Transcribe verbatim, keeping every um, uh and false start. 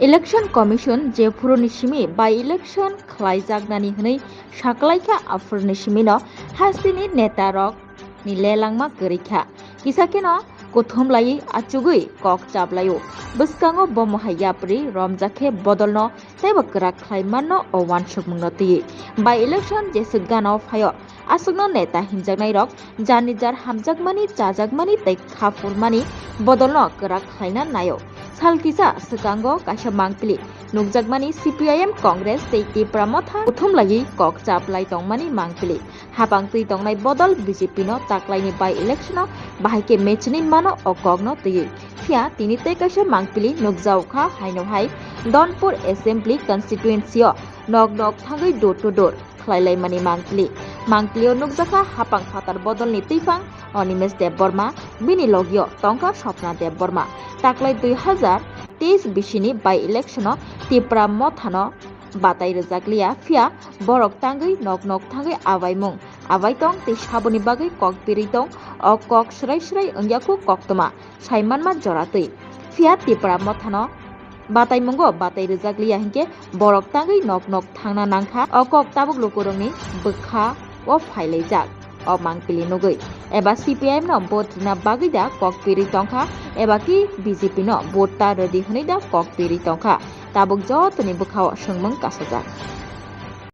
Election Commission jephuruni simi by election khlaijaknani hwnwi saklaikha, aphuruni simino hasteni netarokni lelangma kwrwikha. Kisa kheno kuthum laiwi achugwi kok chaplaio. Bwskango bomo hai yapri romjak khe bodolno teibo kwrak khlai manno o uansukmungno twiwi. By election jeswk gana o phaio, aswkno neta hinjaknairok jarni jar hamjakmani, chajakmani tei kha phurmani bodolno kwrak khlaina naio. Sal kisa swkango kaisa mangpili nukjakmani C P I M, Congress tei Tipra Motha kuthum laiwi kok chaplai tongmani mangpili. Hapang twi tongnai bodol B J P no taklaini by election o bahai khe mechini mano o kokno twiwi. Phiya tini tei kaisa mangpili nukjaokha haino hai Donpur Assembly Constituency o nok nok thangwi door to door khlailaimani mangpili. Mangpili o nukjakha hapang phatar bodolni twiphang Animesh Debbarma, bini logio tongkha Swapna Debbarma. Taklai dui hazar teis bisini by election o Tipra Mothano batai rwjakliya, phiya borok tangwi nok nok thangwi abaimung abai tong tei saboni bagwi kok birwi tong. O kok swrai swrai wngya khu koktwma sai manma jora twi. Phiya Tipra Mothano bataimungo batai rwjakliya hinkhe borok tangwi nok nok thangna nangkha. O kok tabuk lukurokni bwkha o phailaijak o mangpili nugwi, eba C P I M no vote rwna bagwi da kok birwi tongkha, eba ki B J P no vote ta rwdi hwnwi da kok birwi tongkha, tabuk jotoni bwkhao swngmung kasajak.